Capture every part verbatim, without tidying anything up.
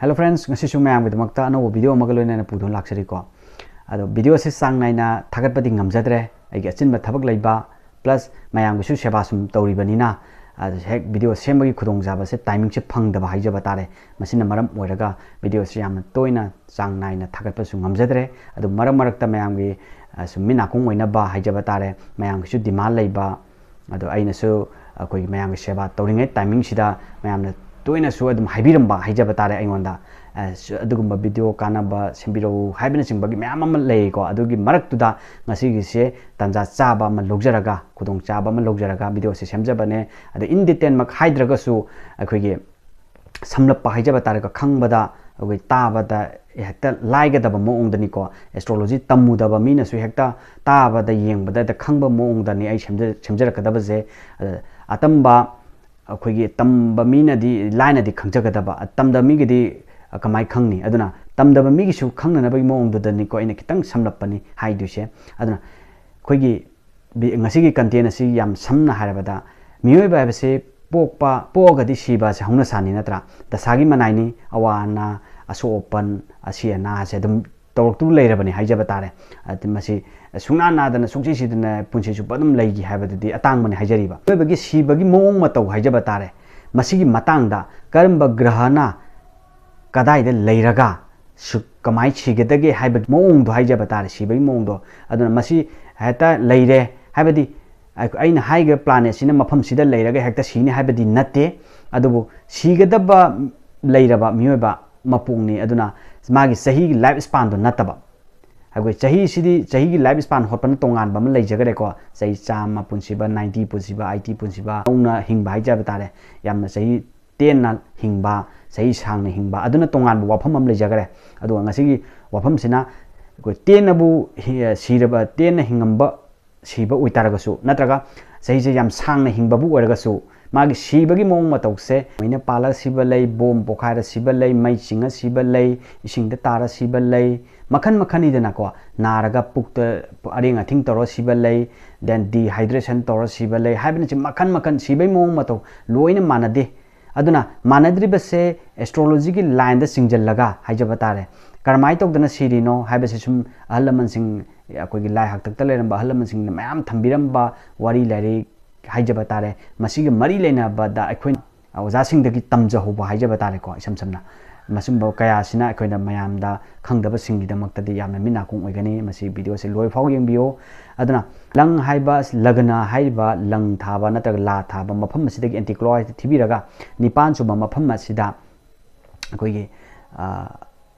Hello friends, ꯉꯁꯤꯁꯨ ꯃꯌꯥꯝꯒꯤꯗꯃꯛꯇ ꯑꯅꯧꯕ video ꯑꯃꯒ ꯂꯣꯏꯅꯅ ꯄꯨꯗꯨꯅ ꯂꯥꯛꯆꯔꯤꯀꯣ꯫ ꯑꯗꯣ video ꯑꯁꯤ ꯆꯥꯡ ꯅꯥꯏꯅ ꯊꯥꯒꯠꯄꯗꯤ ꯉꯝꯖꯗ꯭ꯔꯦ, ꯑꯩꯒꯤ ꯑꯆꯤꯟꯕ ꯊꯕꯛ ꯂꯩꯕ, plus ꯃꯌꯥꯝꯒꯤꯁꯨ ꯁꯦꯕꯥ ꯁꯨꯝ ꯇꯧꯔꯤꯕꯅꯤꯅ, ꯑꯗꯣ ꯍꯦꯛ video ꯁꯦꯝꯕꯒꯤ ꯈꯨꯗꯣꯡꯆꯥꯕꯁꯦ timingꯁꯦ ꯐꯪꯗꯕ ꯍꯥꯏꯖꯕ ꯇꯥꯔꯦ꯫ ꯃꯁꯤꯅ ꯃꯔꯝ ꯑꯣꯏꯔꯒ videoꯁꯦ ꯌꯥꯝꯅ ꯇꯣꯏꯅ ꯆꯥꯡ ꯅꯥꯏꯅ ꯊꯥꯒꯠꯄꯁꯨ ꯉꯝꯖꯗ꯭ꯔꯦ꯫ ꯑꯗꯨ ꯃꯔꯛ ꯃꯔꯛꯇ ꯃꯌꯥꯝꯒꯤ, ꯑ, ꯁꯨꯝ ꯃꯤꯠ ꯅꯥꯀꯣꯡ ꯑꯣꯏꯅꯕ ꯍꯥꯏꯖꯕ ꯇꯥꯔꯦ, ꯃꯌꯥꯝꯒꯤꯁꯨ demand ꯂꯩꯕ, ꯑꯗꯣ ꯑꯩꯅꯁꯨ ꯑꯩꯈꯣꯏꯒꯤ ꯃꯌꯥꯝꯒꯤ ꯁꯦꯕꯥ ꯇꯧꯔꯤꯉꯩ timingꯁꯤꯗ ꯃꯌꯥꯝꯅ ꯇꯣꯏꯅꯁꯨ ꯑꯗꯨꯝ ꯍꯥꯏꯕꯤꯔꯝꯕ ꯍꯥꯏꯖꯕ ꯇꯥꯔꯦ ꯑꯩꯉꯣꯟꯗ꯫ ꯑ, ꯁ-, ꯑꯗꯨꯒꯨꯝꯕ video ꯀꯥꯟꯅꯕ ꯁꯦꯝꯕꯤꯔꯛꯎ ꯍꯥꯏꯕꯅꯆꯤꯡꯕꯒꯤ ꯃꯌꯥꯝ ꯑꯃ ꯂꯩꯀꯣ꯫ ꯑꯗꯨꯒꯤ ꯃꯔꯛꯇꯨꯗ ꯉꯁꯤꯒꯤꯁꯦ ꯇꯥꯟꯖꯥ ꯆꯥꯕ ꯑꯃ ꯂꯧꯖꯔꯒ, ꯈꯨꯗꯣꯡꯆꯥꯕ ꯑꯃ ꯂꯧꯖꯔꯒ videoꯁꯦ ꯁꯦꯝꯖꯕꯅꯦ꯫ ꯑꯗ in detailꯃꯛ ꯍꯥꯏꯗ꯭ꯔꯒꯁꯨ ꯑꯩꯈꯣꯏꯒꯤ ꯁꯝꯂꯞꯄ ꯍꯥꯏꯖꯕ ꯇꯥꯔꯦꯀꯣ, ꯈꯪꯕꯗ ꯑꯩꯈꯣꯏ ꯇꯥꯕꯗ ꯍꯦꯛꯇ ꯂꯥꯏꯒꯗꯕ ꯃꯑꯣꯡꯗꯅꯤꯀꯣ꯫ Astrology ꯇꯝꯃꯨꯗꯕ ꯃꯤꯅꯁꯨ ꯍꯦꯛꯇ ꯇꯥꯕꯗ, ꯌꯦꯡꯕꯗ ꯍꯦꯛꯇ ꯈꯪꯕ ꯃꯑꯣꯡꯗꯅꯤ ꯑꯩ ꯁꯦꯝꯖ-, ꯁꯦꯝꯖꯔꯛꯀꯗꯕꯁꯦ꯫ ꯑ, ꯑꯇꯝꯕ ꯑꯩꯈꯣꯏꯒꯤ ꯇꯝꯕ ꯃꯤꯅꯗꯤ ꯂꯥꯏꯅꯗꯤ ꯈꯪꯖꯒꯗꯕ, ꯇꯝꯗꯕ ꯃꯤꯒꯤꯗꯤ ꯀꯃꯥꯏ ꯈꯪꯅꯤ? ꯑꯗꯨꯅ ꯇꯝꯗꯕ ꯃꯤꯒꯤꯁꯨ ꯈꯪꯅꯅꯕꯒꯤ ꯃꯑꯣꯡꯗꯨꯗꯅꯤꯀꯣ ꯑꯩꯅ ꯈꯤꯇꯪ ꯁꯝꯂꯞꯄꯅꯤ ꯍꯥꯏꯗꯣꯏꯁꯦ꯫ ꯑꯗꯨꯅ ꯑꯩꯈꯣꯏꯒꯤ ꯕꯤ-, ꯉꯁꯤꯒꯤ content ꯑꯁꯤ ꯌꯥꯝ ꯁꯝꯅ ꯍꯥꯏꯔꯕꯗ, ꯃꯤꯑꯣꯏꯕ ꯍꯥꯏꯕꯁꯤ ꯄꯣꯛꯄ, ꯄꯣꯛꯑꯒꯗꯤ ꯁꯤꯕ ꯑꯁꯤ ꯍꯧꯅ ꯁꯥꯅꯤ ꯅꯠꯇ꯭ꯔꯥ? ꯗꯁꯥꯒꯤ ꯃꯅꯥꯏꯅꯤ, ꯑꯋꯥ ꯑꯅꯥ, ꯑꯁꯣꯛ ꯑꯄꯟ, ꯑꯁꯤ ꯑꯅꯥ ꯑꯁꯦ ꯑꯗꯨꯝ ꯇꯧꯔꯛꯇꯨꯅ ꯂꯩꯔꯕꯅꯤ ꯍꯥꯏꯖꯕ ꯇꯥꯔꯦ꯫ ꯑꯗꯨ ꯃꯁꯤ ꯁꯨꯡꯅꯥ ꯅꯥꯗꯅ, ꯁꯨꯡꯁꯤ ꯁꯤꯗꯅ ꯄꯨꯟꯁꯤ ꯆꯨꯞꯄ ꯑꯗꯨꯝ ꯂꯩꯈꯤ ꯍꯥꯏꯕꯗꯨꯗꯤ ꯑꯇꯥꯡꯕꯅꯤ ꯍꯥꯏꯖꯔꯤꯕ꯫ ꯃꯤꯑꯣꯏꯕꯒꯤ ꯁꯤꯕꯒꯤ ꯃꯑꯣꯡ ꯃꯇꯧ ꯍꯥꯏꯖꯕ ꯇꯥꯔꯦ꯫ ꯃꯁꯤꯒꯤ ꯃꯇꯥꯡꯗ ꯀꯔꯝꯕ ꯒ꯭ꯔꯍꯅ ꯀꯗꯥꯏꯗ ꯂꯩꯔꯒ ꯁꯨ-, ꯀꯃꯥꯏ ꯁꯤꯒꯗꯒꯦ ꯍꯥꯏꯕꯒꯤ ꯃꯑꯣꯡꯗꯣ ꯍꯥꯏꯖꯕ ꯇꯥꯔꯦ, ꯁꯤꯕꯒꯤ ꯃꯑꯣꯡꯗꯣ꯫ ꯑꯗꯨꯅ ꯃꯁꯤ ꯍꯦꯛꯇ ꯂꯩꯔꯦ ꯍꯥꯏꯕꯗꯤ ꯑꯩ-, ꯑꯩꯅ ꯍꯥꯏꯔꯤꯕ planetꯁꯤꯅ ꯃꯐꯝꯁꯤꯗ ꯂꯩꯔꯒ ꯍꯦꯛꯇ ꯁꯤꯅꯤ ꯍꯥꯏꯕꯗꯤ ꯅꯠꯇꯦ꯫ ꯑꯗꯨꯕꯨ ꯁꯤꯒꯗꯕ ꯂꯩꯔꯕ ꯃꯤꯑꯣꯏꯕ ꯃꯄꯣꯛꯅꯤ꯫ ꯑꯗꯨꯅ ꯃꯥꯒꯤ ꯆꯍꯤꯒꯤ life spanꯗꯣ ꯅꯠꯇꯕ, ꯑꯩꯈꯣꯏ ꯆꯍꯤꯁꯤꯗꯤ, ꯆꯍꯤꯒꯤ life span ꯍꯣꯠꯄꯅ ꯇꯣꯉꯥꯟꯕ ꯑꯃ ꯂꯩꯖꯈ꯭ꯔꯦꯀꯣ꯫ ꯆꯍꯤ ꯆꯥꯝꯃ ꯄꯨꯟꯁꯤꯕ, ninety ꯄꯨꯟꯁꯤꯕ, eighty ꯄꯨꯟꯁꯤꯕ, ꯅꯧꯅ ꯍꯤꯡꯕ ꯍꯥꯏꯖꯕ ꯇꯥꯔꯦ꯫ ꯌꯥꯝꯅ ꯆꯍꯤ ꯇꯦꯟꯅ ꯍꯤꯡꯕ, ꯆꯍꯤ ꯁꯥꯡꯅ ꯍꯤꯡꯕ, ꯑꯗꯨꯅ ꯇꯣꯉꯥꯟꯕ ꯋꯥꯐꯝ ꯑꯃ ꯂꯩꯖꯈ꯭ꯔꯦ꯫ ꯑꯗꯨꯒ ꯉꯁꯤꯒꯤ ꯋꯥꯐꯝꯁꯤꯅ ꯑꯩꯈꯣꯏ ꯇꯦꯟꯅꯕꯨ ꯍꯤ-, ꯁꯤꯔꯕ, ꯇꯦꯟꯅ ꯍꯤꯡꯉꯝꯕ, ꯁꯤꯕ ꯑꯣꯏꯇꯥꯔꯒꯁꯨ, ꯅꯠꯇ꯭ꯔꯒ ꯆꯍꯤꯁꯦ ꯌꯥꯝ ꯁꯥꯡꯅ ꯍꯤꯡꯕꯕꯨ ꯑꯣꯏꯔꯒꯁꯨ, ꯃꯥꯒꯤ ꯁꯤꯕꯒꯤ ꯃꯑꯣꯡ ꯃꯇꯧꯁꯦ, ꯃꯩꯅ ꯄꯥꯜꯂꯒ ꯁꯤꯕ ꯂꯩ, ꯕꯣꯝ ꯄꯣꯈꯥꯏꯔ ꯁꯤꯕ ꯂꯩ, ꯃꯩ ꯆꯤꯡꯉ ꯁꯤꯕ ꯂꯩ, ꯏꯁꯤꯡꯗ ꯇꯥꯔ ꯁꯤꯕ ꯂꯩ, ꯃꯈꯟ ꯃꯈꯟꯅꯤꯗꯅꯀꯣ꯫ ꯅꯥꯔꯒ ꯄꯨꯛꯇ ꯑꯔꯦꯡ ꯑꯊꯤꯡ ꯇꯧꯔ ꯁꯤꯕ ꯂꯩ, then dehydration ꯇꯧꯔ ꯁꯤꯕ ꯂꯩ, ꯍꯥꯏꯕꯅꯆꯤꯡꯕ ꯃꯈꯟ ꯃꯈꯟ ꯁꯤꯕꯒꯤ ꯃꯑꯣꯡ ꯃꯇꯧ ꯂꯣꯏꯅ ꯃꯥꯟꯅꯗꯦ꯫ ꯑꯗꯨꯅ ꯃꯥꯟꯅꯗ꯭ꯔꯤꯕꯁꯦ ꯑꯦꯁꯇ꯭ꯔꯣꯂꯣꯖꯤꯒꯤ ꯂꯥꯏꯟꯗ ꯆꯤꯡꯁꯤꯜꯂꯒ ꯍꯥꯏꯖꯕ ꯇꯥꯔꯦ꯫ ꯀꯔꯝꯍꯥꯏꯅ ꯇꯧꯗꯅ ꯁꯤꯔꯤꯅꯣ ꯍꯥꯏꯕꯁꯤ ꯁꯨꯝ ꯑꯍꯜ ꯂꯃꯟꯁꯤꯡ, ꯑꯩꯈꯣꯏꯒꯤ ꯂꯥꯏ ꯍꯥꯛꯇꯛꯇ ꯂꯩꯔꯝꯕ ꯑꯍꯜ ꯂꯃꯟꯁꯤꯡꯅ ꯃꯌꯥꯝ ꯊꯝꯕꯤꯔꯝꯕ ꯋꯥꯔꯤ ꯂꯥꯏꯔꯤꯛ ꯍꯥꯏꯖꯕ ꯇꯥꯔꯦ꯫ ꯃꯁꯤꯒ ꯃꯔꯤ ꯂꯩꯅꯕꯗ ꯑꯩꯈꯣꯏꯅ ꯑꯣꯖꯥꯁꯤꯡꯗꯒꯤ ꯇꯝꯖꯍꯧꯕ ꯍꯥꯏꯖꯕ ꯇꯥꯔꯦꯀꯣ, ꯏꯁꯝ ꯁꯝꯅ꯫ ꯃꯁꯤꯒꯨꯝꯕ ꯀꯌꯥꯁꯤꯅ ꯑꯩꯈꯣꯏꯅ ꯃꯌꯥꯝꯗ ꯈꯪꯗꯕꯁꯤꯡꯒꯤꯗꯃꯛꯇꯗꯤ ꯌꯥꯝꯅ ꯃꯤꯠ ꯅꯥꯀꯣꯡ ꯑꯣꯏꯒꯅꯤ꯫ ꯃꯁꯤ ꯚꯤꯗꯤꯑꯣꯁꯦ ꯂꯣꯏ ꯐꯥꯎ ꯌꯦꯡꯕꯤꯌꯨ꯫ ꯑꯗꯨꯅ ꯂꯪ ꯍꯥꯏꯕ, ꯂꯒꯅ ꯍꯥꯏꯔꯤꯕ ꯂꯪ ꯊꯥꯕ ꯅꯠꯇ꯭ꯔꯒ ꯂꯥ ꯊꯥꯕ ꯃꯐꯝ ꯑꯁꯤꯗꯒꯤ ꯑꯦꯟꯇꯤꯀ꯭ꯂꯣꯛꯋꯥꯏꯁꯇ ꯊꯤꯕꯤꯔꯒ ꯅꯤꯄꯥꯟ ꯁꯨꯕ ꯃꯐꯝ ꯑꯁꯤꯗ ꯑꯩꯈꯣꯏꯒꯤ, ꯑ,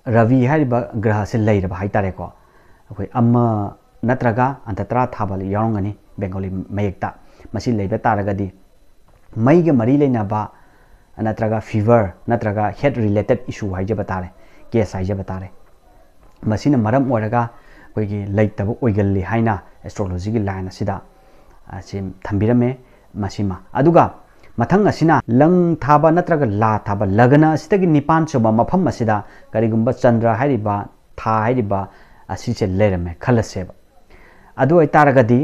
ꯔꯕꯤ ꯍꯥꯏꯔꯤꯕ ꯒ꯭ꯔꯍꯁꯦ ꯂꯩꯔꯕ ꯍꯥꯏꯇꯥꯔꯦꯀꯣ꯫ ꯑꯩꯈꯣꯏ ꯑꯃ ꯅꯠꯇ꯭ꯔꯒ ꯑꯟꯇ ꯇꯔꯥ ꯊꯥꯕ ꯌꯥꯎꯔꯝꯒꯅꯤ ꯕꯦꯡꯒꯣꯂꯤ ꯃꯌꯦꯛꯇ꯫ ꯃꯁꯤ ꯂꯩꯕ ꯇꯥꯔꯒꯗꯤ ꯃꯩꯒ ꯃꯔꯤ ꯂꯩꯅꯕ ꯅꯠꯇ꯭ꯔꯒ fever ꯅꯠꯇ꯭ꯔꯒ head related issue ꯍꯥꯏꯖꯕ ꯇꯥꯔꯦ, ꯀꯦꯁ ꯍꯥꯏꯖꯕ ꯇꯥꯔꯦ, ꯃꯁꯤꯅ ꯃꯔꯝ ꯑꯣꯏꯔꯒ ꯑꯩꯈꯣꯏꯒꯤ ꯂꯩꯇꯕ ꯑꯣꯏꯒꯜꯂꯤ ꯍꯥꯏꯅ ꯑꯦꯁꯇ꯭ꯔꯣꯂꯣꯖꯤꯒꯤ ꯂꯥꯏꯟ ꯑꯁꯤꯗ, ꯑ, ꯁꯤ ꯊꯝꯕꯤꯔꯝꯃꯦ꯫ ꯃꯁꯤꯃ, ꯑꯗꯨꯒ ꯃꯊꯪ ꯑꯁꯤꯅ ꯂꯪ ꯊꯥꯕ ꯅꯠꯇ꯭ꯔꯒ ꯂꯥ ꯊꯥꯕ, ꯂꯒꯅ ꯑꯁꯤꯗꯒꯤ ꯅꯤꯄꯥꯟ ꯁꯨꯕ ꯃꯐꯝ ꯑꯁꯤꯗ ꯀꯔꯤꯒꯨꯝꯕ ꯆꯟꯗ꯭ꯔ ꯍꯥꯏꯔꯤꯕ, ꯊꯥ ꯍꯥꯏꯔꯤꯕ ꯑꯁꯤꯁꯦ ꯂꯩꯔꯝꯃꯦ ꯈꯜꯂꯁꯦꯕ꯫ ꯑꯗꯨ ꯑꯣꯏꯇꯥꯔꯒꯗꯤ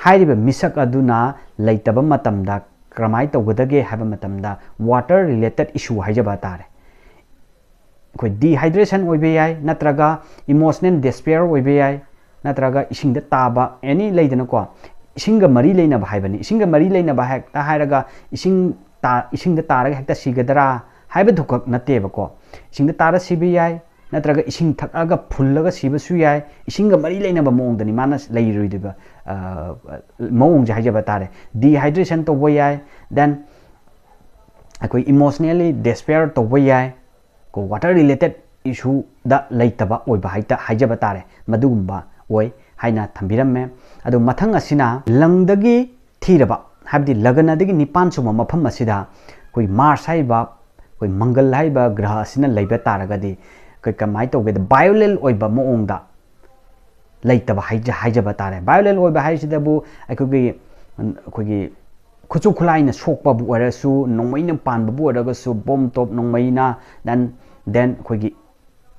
ꯍꯥꯏꯔꯤꯕ ꯃꯤꯁꯛ ꯑꯗꯨꯅ ꯂꯩꯇꯕ ꯃꯇꯝꯗ ꯀꯔꯝꯍꯥꯏꯅ ꯇꯧꯒꯗꯒꯦ ꯍꯥꯏꯕ ꯃꯇꯝꯗ water related issue ꯍꯥꯏꯖꯕ ꯇꯥꯔꯦ꯫ ꯑꯩꯈꯣꯏ dehydration ꯑꯣꯏꯕ ꯌꯥꯏ, ꯅꯠꯇ꯭ꯔꯒ emotional despair ꯑꯣꯏꯕ ꯌꯥꯏ, ꯅꯠꯇ꯭ꯔꯒ ꯏꯁꯤꯡꯗ ꯇꯥꯕ, any ꯂꯩꯗꯅꯀꯣ, ꯏꯁꯤꯡꯒ ꯃꯔꯤ ꯂꯩꯅꯕ ꯍꯥꯏꯕꯅꯤ꯫ ꯏꯁꯤꯡꯒ ꯃꯔꯤ ꯂꯩꯅꯕ ꯍꯦꯛꯇ ꯍꯥꯏꯔꯒ ꯏꯁꯤꯡ ꯇꯥ-, ꯏꯁꯤꯡꯗ ꯇꯥꯔꯒ ꯍꯦꯛꯇ ꯁꯤꯒꯗ꯭ꯔꯥ ꯍꯥꯏꯕꯗꯨꯈꯛ ꯅꯠꯇꯦꯕꯀꯣ꯫ ꯏꯁꯤꯡꯗ ꯇꯥꯔ ꯁꯤꯕ ꯌꯥꯏ, ꯅꯠꯇ꯭ꯔꯒ ꯏꯁꯤꯡ ꯊꯛꯑꯒ ꯐꯨꯜꯂꯒ ꯁꯤꯕꯁꯨ ꯌꯥꯏ꯫ ꯏꯁꯤꯡꯒ ꯃꯔꯤ ꯂꯩꯅꯕ ꯃꯑꯣꯡꯗꯅꯤ ꯃꯥꯅ ꯂꯩꯔꯣꯏꯗꯣꯏꯕ, ꯑ, ꯃꯑꯣꯡꯁꯦ ꯍꯥꯏꯖꯕ ꯇꯥꯔꯦ꯫ Dehydration ꯇꯧꯕ ꯌꯥꯏ, then ꯑꯩꯈꯣꯏ emotionally despair ꯇꯧꯕ ꯌꯥꯏ꯫ ꯀꯣ, water related issue ꯗ ꯂꯩꯇꯕ ꯑꯣꯏꯕ ꯍꯥꯏꯇ-, ꯍꯥꯏꯖꯕ ꯇꯥꯔꯦ, ꯃꯗꯨꯒꯨꯝꯕ ꯑꯣꯏ ꯍꯥꯏꯅ ꯊꯝꯕꯤꯔꯝꯃꯦ꯫ ꯑꯗꯣ ꯃꯊꯪ ꯑꯁꯤꯅ ꯂꯪꯗꯒꯤ ꯊꯤꯔꯕ, ꯍꯥꯏꯕꯗꯤ ꯂꯒꯅꯗꯒꯤ ꯅꯤꯄꯥꯟ ꯁꯨꯕ ꯃꯐꯝ ꯑꯁꯤꯗ ꯑꯩꯈꯣꯏ ꯃꯥꯔꯁ ꯍꯥꯏꯔꯤꯕ, ꯑꯩꯈꯣꯏ ꯃꯪꯒꯜ ꯍꯥꯏꯔꯤꯕ ꯒ꯭ꯔꯍ ꯑꯁꯤꯅ ꯂꯩꯕ ꯇꯥꯔꯒꯗꯤ ꯑꯩꯈꯣꯏ ꯀꯃꯥꯏꯅ ꯇꯧꯒꯦꯗ, violent ꯑꯣꯏꯕ ꯃꯑꯣꯡꯗ ꯂꯩꯇꯕ ꯍꯥꯏꯖ-, ꯍꯥꯏꯖꯕ ꯇꯥꯔꯦ꯫ Violent ꯑꯣꯏꯕ ꯍꯥꯏꯁꯤꯗꯕꯨ ꯑꯩꯈꯣꯏꯒꯤ, ꯑꯩꯈꯣꯏꯒꯤ ꯈꯨꯠꯁꯨ ꯈꯨꯠꯂꯥꯏꯅ ꯁꯣꯛꯄꯕꯨ ꯑꯣꯏꯔꯁꯨ, ꯅꯣꯡꯃꯩꯅ ꯄꯥꯟꯕꯕꯨ ꯑꯣꯏꯔꯒꯁꯨ, ꯕꯣꯝ ꯇꯣꯞ ꯅꯣꯡꯃꯩꯅ, then, then ꯑꯩꯈꯣꯏꯒꯤ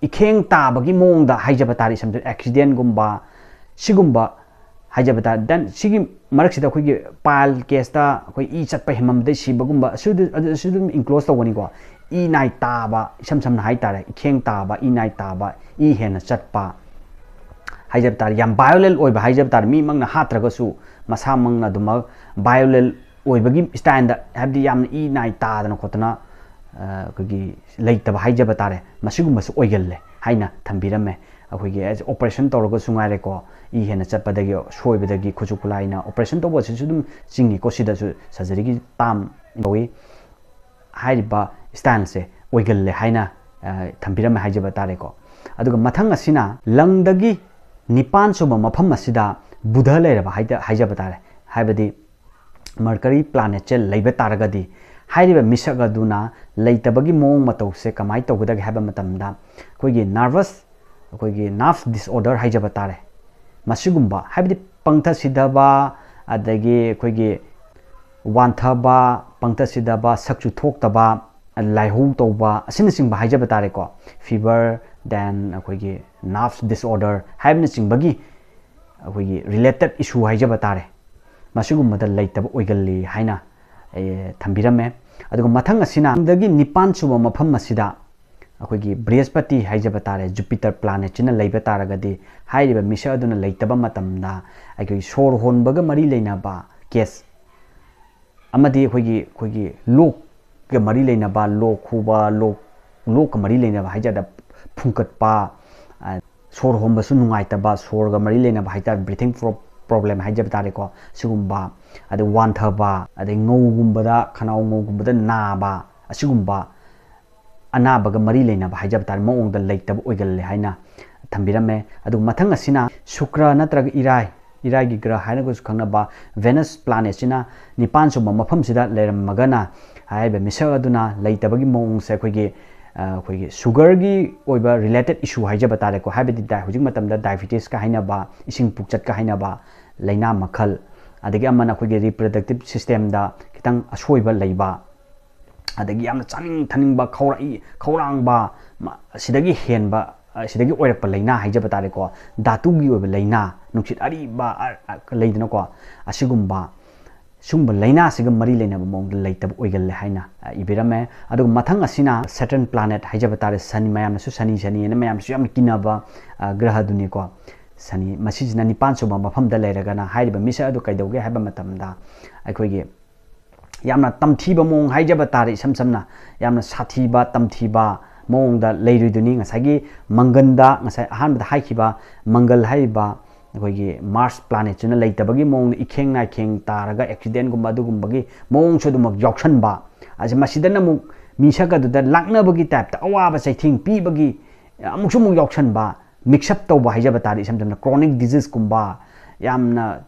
ꯏꯈꯦꯡ ꯇꯥꯕꯒꯤ ꯃꯑꯣꯡꯗ ꯍꯥꯏꯖꯕ ꯇꯥꯔꯦ, ꯏꯁꯝ ꯁꯝꯅ accident ꯒꯨꯝꯕ, ꯁꯤꯒꯨꯝꯕ ꯍꯥꯏꯖꯕ ꯇꯥꯔꯦ꯫ Then ꯁꯤꯒꯤ ꯃꯔꯛꯁꯤꯗ ꯑꯩꯈꯣꯏꯒꯤ pile caseꯇ ꯑꯩꯈꯣꯏ ꯏ ꯆꯠꯄ ꯍꯦꯟꯃꯟꯕꯗꯩ ꯁꯤꯕꯒꯨꯝꯕ ꯑꯁꯤꯗ ꯑꯗꯨ ꯑꯁꯤ ꯑꯗꯨꯝ include ꯇꯧꯒꯅꯤꯀꯣ꯫ ꯏ ꯅꯥꯏ ꯇꯥꯕ, ꯏꯁꯝ ꯁꯝꯅ ꯍꯥꯏ ꯇꯥꯔꯦ, ꯏꯈꯦꯡ ꯇꯥꯕ, ꯏ ꯅꯥꯏ ꯇꯥꯕ, ꯏ ꯍꯦꯟꯅ ꯆꯠꯄ ꯍꯥꯏꯖꯕ ꯇꯥꯔꯦ꯫ ꯌꯥꯝ violent ꯑꯣꯏꯕ ꯍꯥꯏꯖꯕ ꯇꯥꯔꯦ꯫ ꯃꯤꯃꯛꯅ ꯍꯥꯠꯇ꯭ꯔꯒꯁꯨ ꯃꯁꯥꯃꯛꯅ ꯑꯗꯨꯃꯛ violent ꯑꯣꯏꯕꯒꯤ styleꯗ, ꯍꯥꯏꯕꯗꯤ ꯌꯥꯝꯅ ꯏ ꯅꯥꯏ ꯇꯥꯗꯅ ꯈꯣꯠꯇꯅ ꯑꯩꯈꯣꯏꯒꯤ ꯂꯩꯇꯕ ꯍꯥꯏꯖꯕ ꯇꯥꯔꯦ, ꯃꯁꯤꯒꯨꯝꯕꯁꯨ ꯑꯣꯏꯒꯜꯂꯦ ꯍꯥꯏꯅ ꯊꯝꯕꯤꯔꯝꯃꯦ꯫ ꯑꯩꯈꯣꯏꯒꯤ operation ꯇꯧꯔꯒꯁꯨ ꯉꯥꯏꯔꯦꯀꯣ, ꯏ ꯍꯦꯟꯅ ꯆꯠꯄꯗꯒꯤ, ꯁꯣꯏꯕꯗꯒꯤ, ꯈꯨꯠꯁꯨ ꯈꯨꯠꯂꯥꯏꯅ operation ꯇꯧꯕ ꯑꯁꯤꯁꯨ ꯑꯗꯨꯝ ꯆꯤꯡꯉꯤꯀꯣ꯫ ꯁꯤꯗꯁꯨ surgeryꯒꯤ term ꯀꯧꯏ꯫ ꯍꯥꯏꯔꯤꯕ styleꯁꯦ ꯑꯣꯏꯒꯜꯂꯦ ꯍꯥꯏꯅ ꯊꯝꯕꯤꯔꯝꯃꯦ ꯍꯥꯏꯖꯕ ꯇꯥꯔꯦꯀꯣ꯫ ꯑꯗꯨꯒ ꯃꯊꯪ ꯑꯁꯤꯅ ꯂꯪꯗꯒꯤ ꯅꯤꯄꯥꯟ ꯁꯨꯕ ꯃꯐꯝ ꯑꯁꯤꯗ ꯕꯨꯙ ꯂꯩꯔꯕ ꯍꯥꯏꯖꯕ ꯇꯥꯔꯦ꯫ ꯍꯥꯏꯕꯗꯤ Mercury planetꯁꯦ ꯂꯩꯕ ꯇꯥꯔꯒꯗꯤ ꯍꯥꯏꯔꯤꯕ ꯃꯤꯁꯛ ꯑꯗꯨꯅ ꯂꯩꯇꯕꯒꯤ ꯃꯑꯣꯡ ꯃꯇꯧꯁꯦ ꯀꯃꯥꯏꯅ ꯇꯧꯒꯗꯒꯦ ꯍꯥꯏꯕ ꯃꯇꯝꯗ ꯑꯩꯈꯣꯏꯒꯤ nervous, ꯑꯩꯈꯣꯏꯒꯤ nerves disorder ꯍꯥꯏꯖꯕ ꯇꯥꯔꯦ꯫ ꯃꯁꯤꯒꯨꯝꯕ, ꯍꯥꯏꯕꯗꯤ ꯄꯪꯊ ꯁꯤꯊꯕ, ꯑꯗꯒꯤ ꯑꯩꯈꯣꯏꯒꯤ ꯋꯥꯟꯊꯕ, ꯄꯪꯊ ꯁꯤꯊꯕ, ꯁꯛꯆꯨ ꯊꯣꯛꯇꯕ, ꯂꯥꯏꯍꯧ ꯇꯧꯕ ꯑꯁꯤꯅꯆꯤꯡꯕ ꯍꯥꯏꯖꯕ ꯇꯥꯔꯦꯀꯣ꯫ Fever, then ꯑꯩꯈꯣꯏꯒꯤ nerves disorder ꯍꯥꯏꯕꯅꯆꯤꯡꯕꯒꯤ ꯑꯩꯈꯣꯏꯒꯤ related issue ꯍꯥꯏꯖꯕ ꯇꯥꯔꯦ꯫ ꯃꯁꯤꯒꯨꯝꯕꯗ ꯂꯩꯇꯕ ꯑꯣꯏꯒꯜꯂꯤ ꯍꯥꯏꯅ ꯊꯝꯕꯤꯔꯝꯃꯦ꯫ ꯑꯗꯨꯒ ꯃꯊꯪ ꯑꯁꯤꯅ ꯗꯒꯤ ꯅꯤꯄꯥꯟ ꯁꯨꯕ ꯃꯐꯝ ꯑꯁꯤꯗ ꯑꯩꯈꯣꯏꯒꯤ ꯕ꯭ꯔꯤꯍꯁꯄꯇꯤ ꯍꯥꯏꯖꯕ ꯇꯥꯔꯦ, Jupiter planetꯁꯤꯅ ꯂꯩꯕ ꯇꯥꯔꯒꯗꯤ ꯍꯥꯏꯔꯤꯕ ꯃꯤꯁꯛ ꯑꯗꯨꯅ ꯂꯩꯇꯕ ꯃꯇꯝꯗ ꯑꯩꯈꯣꯏꯒꯤ ꯁꯣꯔ ꯍꯣꯟꯕꯒ ꯃꯔꯤ ꯂꯩꯅꯕ case ꯑꯃꯗꯤ ꯑꯩꯈꯣꯏꯒꯤ ꯑꯩꯈꯣꯏꯒꯤ ꯂꯣꯛꯀ ꯃꯔꯤ ꯂꯩꯅꯕ, ꯂꯣꯛ ꯈꯨꯕ, ꯂꯣꯛ ꯂꯣꯛꯀ ꯃꯔꯤ ꯂꯩꯅꯕ ꯍꯥꯏꯖꯗ ꯐꯨꯡꯀꯠꯄ, ꯁꯣꯔ ꯍꯣꯟꯕꯁꯨ ꯅꯨꯡꯉꯥꯏꯇꯕ, ꯁꯣꯔꯒ ꯃꯔꯤ ꯂꯩꯅꯕ ꯍꯥꯏꯇꯥꯔꯦ, breathing problem ꯍꯥꯏꯖꯕ ꯇꯥꯔꯦꯀꯣ, ꯁꯤꯒꯨꯝꯕ, ꯑꯗꯩ ꯋꯥꯟꯊꯕ, ꯑꯗꯩ ꯉꯧꯒꯨꯝꯕꯗ, ꯈꯅꯥꯎ ꯉꯧꯒꯨꯝꯕꯗ ꯅꯥꯕ, ꯑꯁꯤꯒꯨꯝꯕ ꯑꯅꯥꯕꯒ ꯃꯔꯤ ꯂꯩꯅꯕ ꯍꯥꯏꯖꯕ ꯇꯥꯔꯦ, ꯃꯑꯣꯡꯗ ꯂꯩꯇꯕ ꯑꯣꯏꯒꯜꯂꯦ ꯍꯥꯏꯅ ꯊꯝꯕꯤꯔꯝꯃꯦ꯫ ꯑꯗꯨꯒ ꯃꯊꯪ ꯑꯁꯤꯅ ꯁꯨꯀ꯭ꯔ ꯅꯠꯇ꯭ꯔꯒ ꯏꯔꯥꯏ, ꯏꯔꯥꯏꯒꯤ ꯒ꯭ꯔꯍ ꯍꯥꯏꯅꯒꯁꯨ ꯈꯪꯅꯕ Venus planetꯁꯤꯅ ꯅꯤꯄꯥꯟ ꯁꯨꯕ ꯃꯐꯝꯁꯤꯗ ꯂꯩꯔꯝꯃꯒꯅ ꯍꯥꯏꯔꯤꯕ ꯃꯤꯁꯛ ꯑꯗꯨꯅ ꯂꯩꯇꯕꯒꯤ ꯃꯑꯣꯡꯁꯦ ꯑꯩꯈꯣꯏꯒꯤ ꯑꯩꯈꯣꯏꯒꯤ sugarꯒꯤ ꯑꯣꯏꯕ related issue ꯍꯥꯏꯖꯕ ꯇꯥꯔꯦꯀꯣ꯫ ꯍꯥꯏꯕꯗꯤ ꯍꯧꯖꯤꯛ ꯃꯇꯝꯗ diabetesꯀ ꯍꯥꯏꯅꯕ, ꯏꯁꯤꯡ ꯄꯨꯛꯆꯠꯀ ꯍꯥꯏꯅꯕ ꯂꯥꯏꯅꯥ ꯃꯈꯜ, ꯑꯗꯒꯤ ꯑꯃꯅ ꯑꯩꯈꯣꯏꯒꯤ reproductive systemꯗ ꯈꯤꯇꯪ ꯑꯁꯣꯏꯕ ꯂꯩꯕ, ꯑꯗꯒꯤ ꯌꯥꯝꯅ ꯆꯥꯅꯤꯡ ꯊꯛꯅꯤꯡꯕ, ꯈꯧꯔꯥꯡꯕ, ꯑꯁꯤꯗꯒꯤ ꯍꯦꯟꯕ ꯑꯁꯤꯗꯒꯤ ꯑꯣꯏꯔꯛꯄ ꯂꯥꯏꯅꯥ ꯍꯥꯏꯖꯕ ꯇꯥꯔꯦꯀꯣ, ꯙꯥꯇꯨꯒꯤ ꯑꯣꯏꯕ ꯂꯥꯏꯅꯥ, ꯅꯨꯡꯁꯤꯠ ꯑꯔꯤꯕ, ꯑ, ꯑ, ꯂꯩꯗꯅꯀꯣ, ꯑꯁꯤꯒꯨꯝꯕ, ꯁꯨꯝꯕ ꯂꯥꯏꯅꯥꯁꯤꯒ ꯃꯔꯤ ꯂꯩꯅꯕ ꯃꯑꯣꯡꯗ ꯂꯩꯇꯕ ꯑꯣꯏꯒꯜꯂꯦ ꯍꯥꯏꯅ, ꯑ, ꯏꯕꯤꯔꯝꯃꯦ꯫ ꯑꯗꯨꯒ ꯃꯊꯪ ꯑꯁꯤꯅ Saturn planet ꯍꯥꯏꯖꯕ ꯇꯥꯔꯦ, ꯁꯅꯤ, ꯃꯌꯥꯝꯅꯁꯨ ꯁꯅꯤ, ꯁꯅꯤ ꯍꯥꯏꯅ ꯃꯌꯥꯝꯁꯨ ꯌꯥꯝꯅ ꯀꯤꯅꯕ, ꯑ, ꯒ꯭ꯔꯍꯗꯨꯅꯤꯀꯣ꯫ ꯁꯅꯤ, ꯃꯁꯤꯁꯤꯅ ꯅꯤꯄꯥꯟ ꯁꯨꯕ ꯃꯐꯝꯗ ꯂꯩꯔꯒꯅ ꯍꯥꯏꯔꯤꯕ ꯃꯤꯁꯛ ꯑꯗꯨ ꯀꯩꯗꯧꯒꯦ ꯍꯥꯏꯕ ꯃꯇꯝꯗ, ꯑꯩꯈꯣꯏꯒꯤ ꯌꯥꯝꯅ ꯇꯝꯊꯤꯕ ꯃꯑꯣꯡ ꯍꯥꯏꯖꯕ ꯇꯥꯔꯦ, ꯏꯁꯝ ꯁꯝꯅ ꯌꯥꯝꯅ ꯁꯥꯊꯤꯕ, ꯇꯝꯊꯤꯕ ꯃꯑꯣꯡꯗ ꯂꯩꯔꯣꯏꯗꯣꯏꯅꯤ꯫ ꯉꯁꯥꯏꯒꯤ ꯃꯪꯒꯟꯗ, ꯉꯁꯥꯏ ꯑꯍꯥꯟꯕꯗ ꯍꯥꯏꯈꯤꯕ ꯃꯪꯒꯜ ꯍꯥꯏꯔꯤꯕ ꯑꯩꯈꯣꯏꯒꯤ Mars planetꯁꯤꯅ ꯂꯩꯇꯕꯒꯤ ꯃꯑꯣꯡꯗ ꯏꯈꯦꯡ ꯅꯥꯏꯈꯦꯡ ꯇꯥꯔꯒ accidentꯒꯨꯝꯕ ꯑꯗꯨꯒꯨꯝꯕꯒꯤ ꯃꯑꯣꯡꯁꯨ ꯑꯗꯨꯃꯛ ꯌꯥꯎꯁꯟꯕ, ꯑꯁꯤ ꯃꯁꯤꯗꯅ ꯑꯃꯨꯛ ꯃꯤꯁꯛ ꯑꯗꯨꯗ ꯂꯥꯛꯅꯕꯒꯤ typeꯇ ꯑꯋꯥꯕ ꯆꯩꯊꯦꯡ ꯄꯤꯕꯒꯤ ꯑꯃꯨꯛꯁꯨ ꯑꯃꯨꯛ ꯌꯥꯎꯁꯟꯕ, mix up ꯇꯧꯕ ꯍꯥꯏꯖꯕ ꯇꯥꯔꯦ, ꯏꯁꯝ ꯁꯝꯅ chronic diseaseꯀꯨꯝꯕ, ꯌꯥꯝꯅ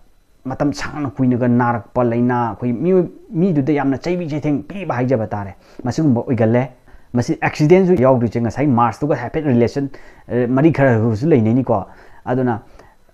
ꯃꯇꯝ ꯁꯥꯡꯅ ꯀꯨꯏꯅꯒ ꯅꯥꯔꯛꯄ ꯂꯥꯏꯅꯥ, ꯑꯩꯈꯣꯏ ꯃꯤꯑꯣꯏ, ꯃꯤꯗꯨꯗ ꯌꯥꯝꯅ ꯆꯩꯕꯤ ꯆꯩꯊꯦꯡ ꯄꯤꯕ ꯍꯥꯏꯖꯕ ꯇꯥꯔꯦ, ꯃꯁꯤꯒꯨꯝꯕ ꯑꯣꯏꯒꯜꯂꯦ꯫ ꯃꯁꯤ accidentꯁꯨ ꯌꯥꯎꯗꯣꯏꯁꯦ ꯉꯁꯥꯏ Marsꯇꯨꯒ ꯍꯥꯏꯐꯦꯠ relation, ꯑ, ꯃꯔꯤ ꯈꯔꯁꯨ ꯂꯩꯅꯩꯅꯤꯀꯣ꯫ ꯑꯗꯨꯅ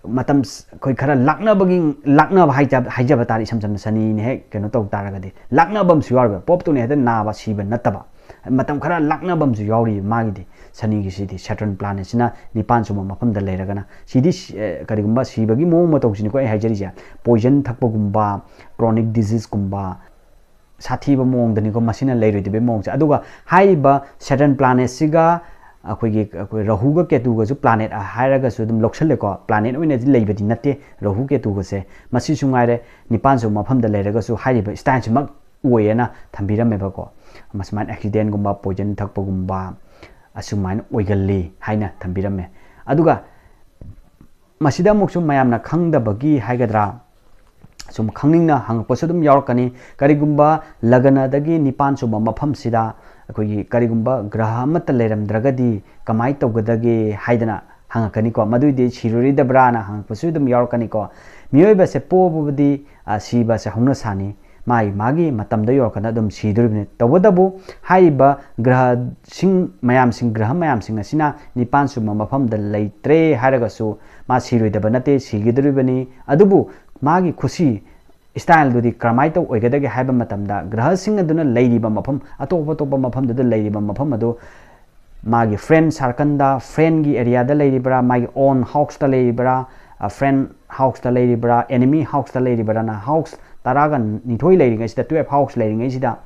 ꯃꯇꯝ ꯁ-, ꯑꯩꯈꯣꯏ ꯈꯔ ꯂꯥꯛꯅꯕꯒꯤ, ꯂꯥꯛꯅꯕ ꯍꯥꯏꯖ-, ꯍꯥꯏꯖꯕ ꯇꯥꯔꯦ, ꯏꯁꯝ ꯁꯝꯅ ꯁꯅꯤꯅ ꯍꯦꯛ ꯀꯩꯅꯣ ꯇꯧ ꯇꯥꯔꯒꯗꯤ ꯂꯥꯛꯅꯕ ꯑꯃꯁꯨ ꯌꯥꯎꯔꯤꯕ, ꯄꯣꯞꯇꯨꯅ ꯍꯦꯛꯇ ꯅꯥꯕ ꯁꯤꯕ ꯅꯠꯇꯕ, ꯃꯇꯝ ꯈꯔ ꯂꯥꯛꯅꯕ ꯑꯃꯁꯨ ꯌꯥꯎꯔꯤꯕ ꯃꯥꯒꯤꯗꯤ꯫ ꯁꯅꯤꯒꯤꯁꯤꯗꯤ Saturn planetꯁꯤꯅ ꯅꯤꯄꯥꯟ ꯁꯨꯕ ꯃꯐꯝꯗ ꯂꯩꯔꯒꯅ ꯁꯤꯗꯤ ꯁꯤ-, ꯑꯦ, ꯀꯔꯤꯒꯨꯝꯕ ꯁꯤꯕꯒꯤ ꯃꯑꯣꯡ ꯃꯇꯧꯁꯤꯅꯤꯀꯣ ꯑꯩ ꯍꯥꯏꯖꯔꯤꯁꯦ, poison ꯊꯛꯄꯒꯨꯝꯕ, chronic diseaseꯀꯨꯝꯕ, ꯁꯥꯊꯤꯕ ꯃꯑꯣꯡꯗꯅꯤꯀꯣ ꯃꯁꯤꯅ ꯂꯩꯔꯣꯏꯗꯕꯒꯤ ꯃꯑꯣꯡꯁꯦ꯫ ꯑꯗꯨꯒ ꯍꯥꯏꯔꯤꯕ Saturn planetꯁꯤꯒ ꯑꯩꯈꯣꯏꯒꯤ, ꯑꯩꯈꯣꯏ ꯔꯥꯍꯨꯒ ꯀꯦꯇꯨꯒꯁꯨ planet ꯍꯥꯏꯔꯒꯁꯨ ꯑꯗꯨꯝ ꯂꯧꯁꯜꯂꯦꯀꯣ, planet ꯑꯣꯏꯅꯗꯤ ꯂꯩꯕꯗꯤ ꯅꯠꯇꯦ ꯔꯥꯍꯨ ꯀꯦꯇꯨꯒꯁꯦ꯫ ꯃꯁꯤꯁꯨ ꯉꯥꯏꯔꯦ ꯅꯤꯄꯥꯟ ꯁꯨꯕ ꯃꯐꯝꯗ ꯂꯩꯔꯒꯁꯨ ꯍꯥꯏꯔꯤꯕ styleꯁꯤꯃꯛ ꯑꯣꯏꯌꯦꯅ ꯊꯝꯕꯤꯔꯝꯃꯦꯕꯀꯣ꯫ ꯃꯁꯨꯃꯥꯏꯅ accidentꯒꯨꯝꯕ, poison ꯊꯛꯄꯒꯨꯝꯕ ꯑꯁꯨꯃꯥꯏꯅ ꯑꯣꯏꯒꯜꯂꯤ ꯍꯥꯏꯅ ꯊꯝꯕꯤꯔꯝꯃꯦ꯫ ꯑꯗꯨꯒ ꯃꯁꯤꯗ ꯑꯃꯨꯛꯁꯨ ꯃꯌꯥꯝꯅ ꯈꯪꯗꯕꯒꯤ ꯍꯥꯏꯒꯗ꯭ꯔꯥ, ꯁꯨꯝ ꯈꯪꯅꯤꯡꯅ ꯍꯪꯉꯛꯄꯁꯨ ꯑꯗꯨꯝ ꯌꯥꯎꯔꯛꯀꯅꯤ꯫ ꯀꯔꯤꯒꯨꯝꯕ ꯂꯒꯅꯗꯒꯤ ꯅꯤꯄꯥꯟ ꯁꯨꯕ ꯃꯐꯝꯁꯤꯗ ꯑꯩꯈꯣꯏꯒꯤ ꯀꯔꯤꯒꯨꯝꯕ ꯒ꯭ꯔꯍ ꯑꯃꯠꯇ ꯂꯩꯔꯝꯗ꯭ꯔꯒꯗꯤ ꯀꯃꯥꯏꯅ ꯇꯧꯒꯗꯒꯦ ꯍꯥꯏꯗꯅ ꯍꯪꯉꯛꯀꯅꯤꯀꯣ꯫ ꯃꯗꯨꯏꯗꯤ ꯁꯤꯔꯣꯏꯗꯕ꯭ꯔꯥꯅ ꯍꯪꯉꯛꯄꯁꯨ ꯑꯗꯨꯝ ꯌꯥꯎꯔꯛꯀꯅꯤꯀꯣ꯫ ꯃꯤꯑꯣꯏꯕꯁꯦ ꯄꯣꯛꯑꯕꯗꯤ, ꯑ, ꯁꯤꯕꯁꯦ ꯍꯧꯅ ꯁꯥꯅꯤ꯫ ꯃꯥꯒꯤ, ꯃꯥꯒꯤ ꯃꯇꯝꯗ ꯌꯧꯔꯛꯀꯥꯟꯗ ꯑꯗꯨꯝ ꯁꯤꯗꯣꯔꯤꯕꯅꯤ꯫ ꯇꯧꯕꯇꯕꯨ ꯍꯥꯏꯔꯤꯕ ꯒ꯭ꯔꯍꯁꯤꯡ ꯃꯌꯥꯝꯁꯤꯡ, ꯒ꯭ꯔꯍ ꯃꯌꯥꯝꯁꯤꯡ ꯑꯁꯤꯅ ꯅꯤꯄꯥꯟ ꯁꯨꯕ ꯃꯐꯝꯗ ꯂꯩꯇ꯭ꯔꯦ ꯍꯥꯏꯔꯒꯁꯨ ꯃꯥ ꯁꯤꯔꯣꯏꯗꯕ ꯅꯠꯇꯦ, ꯁꯤꯒꯗꯧꯔꯤꯕꯅꯤ꯫ ꯑꯗꯨꯕꯨ ꯃꯥꯒꯤ ꯈꯨꯁꯤ styleꯗꯨꯗꯤ ꯀꯔꯝꯍꯥꯏꯅ ꯇꯧ ꯑꯣꯏꯒꯗꯒꯦ ꯍꯥꯏꯕ ꯃꯇꯝꯗ ꯒ꯭ꯔꯍꯁꯤꯡ ꯑꯗꯨꯅ ꯂꯩꯔꯤꯕ ꯃꯐꯝ, ꯑꯇꯣꯞ ꯑꯇꯣꯞꯄ ꯃꯐꯝꯗꯨꯗ ꯂꯩꯔꯤꯕ ꯃꯐꯝ ꯑꯗꯨ ꯃꯥꯒꯤ friend circleꯗ, friendꯒꯤ areaꯗ ꯂꯩꯔꯤꯕ꯭ꯔꯥ, ꯃꯥꯒꯤ own houseꯇ ꯂꯩꯔꯤꯕ꯭ꯔꯥ, friend houseꯇ ꯂꯩꯔꯤꯕ꯭ꯔꯥ, enemy houseꯇ ꯂꯩꯔꯤꯕ꯭ꯔꯥꯅ, house ꯇꯔꯥꯒ ꯅꯤꯊꯣꯏ ꯂꯩꯔꯤꯉꯩꯁꯤꯗ, twelve house ꯂꯩꯔꯤꯉꯩꯁꯤꯗ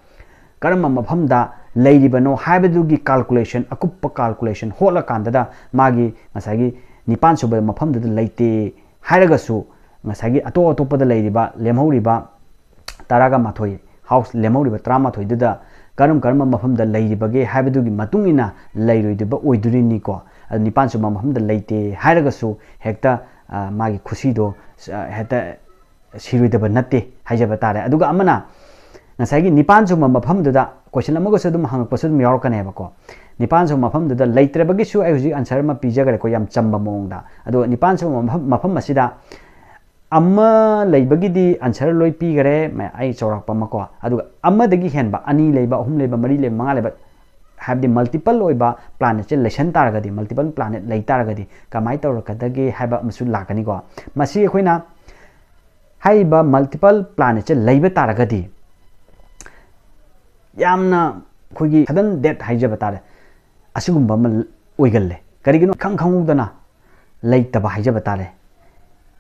ꯀꯔꯝꯕ ꯃꯐꯝꯗ ꯂꯩꯔꯤꯕꯅꯣ ꯍꯥꯏꯕꯗꯨꯒꯤ calculation, ꯑꯀꯨꯞꯄ calculation ꯍꯣꯠꯂꯀꯥꯟꯗꯗ ꯃꯥꯒꯤ ꯉꯁꯥꯏꯒꯤ ꯅꯤꯄꯥꯟ ꯁꯨꯕ ꯃꯐꯝꯗꯨꯗ ꯂꯩꯇꯦ ꯍꯥꯏꯔꯒꯁꯨ, ꯉꯁꯥꯏꯒꯤ ꯑꯇꯣꯞ ꯑꯇꯣꯞꯄꯗ ꯂꯩꯔꯤꯕ, ꯂꯦꯝꯍꯧꯔꯤꯕ ꯇꯔꯥꯒ ꯃꯥꯊꯣꯏ, house ꯂꯦꯝꯍꯧꯔꯤꯕ ꯇꯔꯥꯃꯥꯊꯣꯏꯗꯨꯗ ꯀꯔꯝ ꯀꯔꯝꯕ ꯃꯐꯝꯗ ꯂꯩꯔꯤꯕꯒꯦ ꯍꯥꯏꯕꯗꯨꯒꯤ ꯃꯇꯨꯡ ꯏꯟꯅ ꯂꯩꯔꯣꯏꯗꯕ ꯑꯣꯏꯗꯣꯔꯤꯅꯤꯀꯣ꯫ ꯑꯗꯨ ꯅꯤꯄꯥꯟ ꯁꯨꯕ ꯃꯐꯝꯗ ꯂꯩꯇꯦ ꯍꯥꯏꯔꯒꯁꯨ ꯍꯦꯛꯇ, ꯑ, ꯃꯥꯒꯤ ꯈꯨꯁꯤꯗꯣ, ꯑ, ꯍꯦꯛꯇ ꯁꯤꯔꯣꯏꯗꯕ ꯅꯠꯇꯦ ꯍꯥꯏꯖꯕ ꯇꯥꯔꯦ꯫ ꯑꯗꯨꯒ ꯑꯃꯅ ꯉꯁꯥꯏꯒꯤ ꯅꯤꯄꯥꯟ ꯁꯨꯕ ꯃꯐꯝꯗꯨꯗ question ꯑꯃꯒꯁꯨ ꯑꯗꯨꯝ ꯍꯪꯉꯛꯄꯁꯨ ꯑꯗꯨꯝ ꯌꯥꯎꯔꯛꯀꯅꯦꯕꯀꯣ꯫ ꯅꯤꯄꯥꯟ ꯁꯨꯕ ꯃꯐꯝꯗꯨꯗ ꯂꯩꯇ꯭ꯔꯕꯒꯤꯁꯨ ꯑꯩ ꯍꯧꯖꯤꯛ answer ꯑꯃ ꯄꯤꯖꯈ꯭ꯔꯦꯀꯣ, ꯌꯥꯝ ꯆꯝꯕ ꯃꯑꯣꯡꯗ꯫ ꯑꯗꯣ ꯅꯤꯄꯥꯟ ꯁꯨꯕ ꯃꯐꯝ, ꯃꯐꯝ ꯑꯁꯤꯗ ꯑꯃ ꯂꯩꯕꯒꯤꯗꯤ answer ꯂꯣꯏ ꯄꯤꯈꯔꯦ, ꯃ-, ꯑꯩ ꯆꯥꯎꯔꯥꯛꯄ ꯑꯃꯀꯣ꯫ ꯑꯗꯨꯒ ꯑꯃꯗꯒꯤ ꯍꯦꯟꯕ, ꯑꯅꯤ ꯂꯩꯕ, ꯑꯍꯨꯝ ꯂꯩꯕ, ꯃꯔꯤ ꯂꯩꯕ, ꯃꯉꯥ ꯂꯩꯕ, ꯍꯥꯏꯕꯗꯤ multiple ꯑꯣꯏꯕ planetꯁꯦ ꯂꯩꯁꯟ ꯇꯥꯔꯒꯗꯤ, multiple planet ꯂꯩ ꯇꯥꯔꯒꯗꯤ ꯀꯃꯥꯏꯅ ꯇꯧꯔꯛꯀꯗꯒꯦ ꯍꯥꯏꯕ ꯑꯃꯁꯨ ꯂꯥꯛꯀꯅꯤꯀꯣ꯫ ꯃꯁꯤ ꯑꯩꯈꯣꯏꯅ ꯍꯥꯏꯔꯤꯕ multiple planetꯁꯦ ꯂꯩꯕ ꯇꯥꯔꯒꯗꯤ ꯌꯥꯝꯅ ꯑꯩꯈꯣꯏꯒꯤ sudden death ꯍꯥꯏꯖꯕ ꯇꯥꯔꯦ, ꯑꯁꯤꯒꯨꯝꯕ ꯑꯃ ꯑꯣꯏꯒꯜꯂꯦ꯫ ꯀꯔꯤꯒꯤꯅꯣ? ꯏꯈꯪ ꯈꯪꯍꯧꯗꯅ ꯂꯩꯇꯕ ꯍꯥꯏꯖꯕ ꯇꯥꯔꯦ,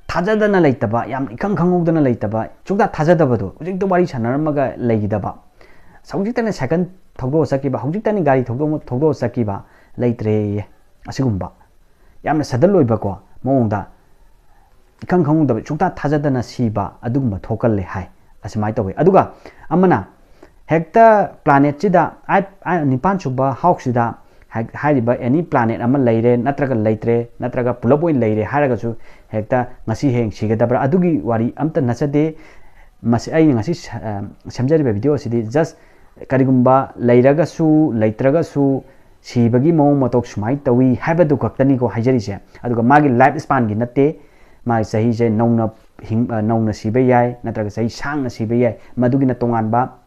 ꯊꯥꯖꯗꯅ ꯂꯩꯇꯕ, ꯌꯥꯝ ꯏꯈꯪ ꯈꯪꯍꯧꯗꯅ ꯂꯩꯇꯕ, ꯁꯨꯡꯊꯥ ꯊꯥꯖꯗꯕꯗꯣ, ꯍꯧꯖꯤꯛꯇ ꯋꯥꯔꯤ ꯁꯥꯟꯅꯔꯝꯃꯒ ꯂꯩꯈꯤꯗꯕ, ꯍꯧꯖꯤꯛꯇꯅ ꯁꯥꯏꯀꯜ ꯊꯧꯗꯣꯛꯑ ꯆꯠꯈꯤꯕ, ꯍꯧꯖꯤꯛꯇꯅꯤ ꯒꯥꯔꯤ ꯊꯧꯗꯣꯛ-, ꯊꯧꯗꯣꯛꯑ ꯆꯠꯈꯤꯕ, ꯂꯩꯇ꯭ꯔꯦꯌꯦ꯫ ꯑꯁꯤꯒꯨꯝꯕ ꯌꯥꯝꯅ sudden ꯑꯣꯏꯕꯀꯣ ꯃꯑꯣꯡꯗ, ꯏꯈꯪ ꯈꯪꯍꯧꯗꯕ, ꯁꯨꯡꯊꯥ ꯊꯥꯖꯗꯅ ꯁꯤꯕ ꯑꯗꯨꯒꯨꯝꯕ ꯊꯣꯛꯀꯜꯂꯦ ꯍꯥꯏ꯫ ꯑꯁꯨꯃꯥꯏꯅ ꯇꯧꯋꯤ꯫ ꯑꯗꯨꯒ ꯑꯃꯅ ꯍꯦꯛꯇ planetꯁꯤꯗ ꯑꯥꯏꯠ, ꯑꯥꯏꯠ, ꯅꯤꯄꯥꯟ ꯁꯨꯕ houseꯁꯤꯗ ꯍꯥꯏ-, ꯍꯥꯏꯔꯤꯕ any planet ꯑꯃ ꯂꯩꯔꯦ ꯅꯠꯇ꯭ꯔꯒ ꯂꯩꯇ꯭ꯔꯦ ꯅꯠꯇ꯭ꯔꯒ ꯄꯨꯂꯞ ꯑꯣꯏꯅ ꯂꯩꯔꯦ ꯍꯥꯏꯔꯒꯁꯨ ꯍꯦꯛꯇ ꯉꯁꯤ ꯍꯌꯦꯡ ꯁꯤꯒꯗꯕ꯭ꯔꯥ, ꯑꯗꯨꯒꯤ ꯋꯥꯔꯤ ꯑꯝꯇ ꯅꯠꯆꯗꯦ꯫ ꯃꯁꯤ ꯑꯩꯅ ꯉꯁꯤ ꯁ-, ꯑ, ꯁꯦꯝꯖꯔꯤꯕ video ꯑꯁꯤꯗꯤ just ꯀꯔꯤꯒꯨꯝꯕ ꯂꯩꯔꯒꯁꯨ ꯂꯩꯇ꯭ꯔꯒꯁꯨ ꯁꯤꯕꯒꯤ ꯃꯑꯣꯡ ꯃꯇꯧ ꯁꯨꯃꯥꯏꯅ ꯇꯧꯏ ꯍꯥꯏꯕꯗꯨ ꯈꯛꯇꯅꯤꯀꯣ ꯍꯥꯏꯖꯔꯤꯁꯦ꯫ ꯑꯗꯨꯒ ꯃꯥꯒꯤ life spanꯒꯤ ꯅꯠꯇꯦ, ꯃꯥꯒꯤ ꯆꯍꯤꯁꯦ ꯅꯧꯅ ꯍꯤꯡ-, ꯑ, ꯅꯧꯅ ꯁꯤꯕ ꯌꯥꯏ, ꯅꯠꯇ꯭ꯔꯒ ꯆꯍꯤ ꯁꯥꯡꯅ ꯁꯤꯕ ꯌꯥꯏ, ꯃꯗꯨꯒꯤꯅ ꯇꯣꯉꯥꯟꯕ